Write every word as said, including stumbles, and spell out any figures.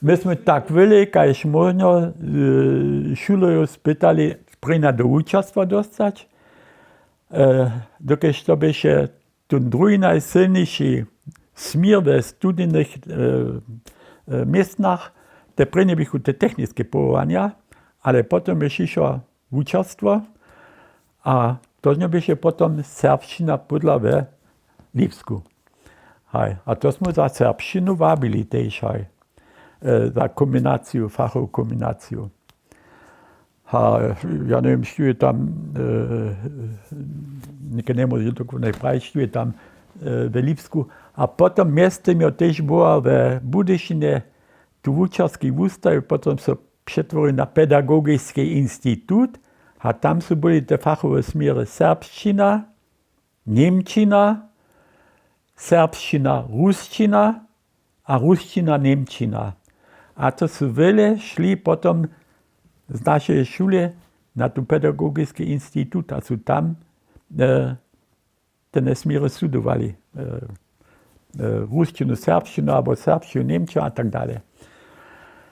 My smy tak wjele kaž móžno šulerjow spytali, prěnja do wučerstwa dóstać, dokelž to běše tón druhi najsylniši směr we studijnych městnach. Te prěnje běchu te techniske powołanja, ale potom je přišła wučerstwo a to běše potom serbšćina pódla we Lipsku. Haj, a to smy za serbšćinu wabili tež, haj, za kombinaciju, fachowu kombinaciju. A ja njewěm, štó je tam, někaj njemóže dokonaj prajić, štó je tam we Lipsku. A potom mjeztym jo tež była we Budyšinje tu wučerski wustajił, potom so přetworił na pedagogiski institut a tam su byli te fachowe směry serbšćina, němčina, serbšćina, rusčina a rusčina, němčina. A to su wjele šli potom z našeje šule na tu pedagogiski institut a su tam te směry studowali, rusčinu, serbšćinu abo serbšćinu, němčinu a tak dale.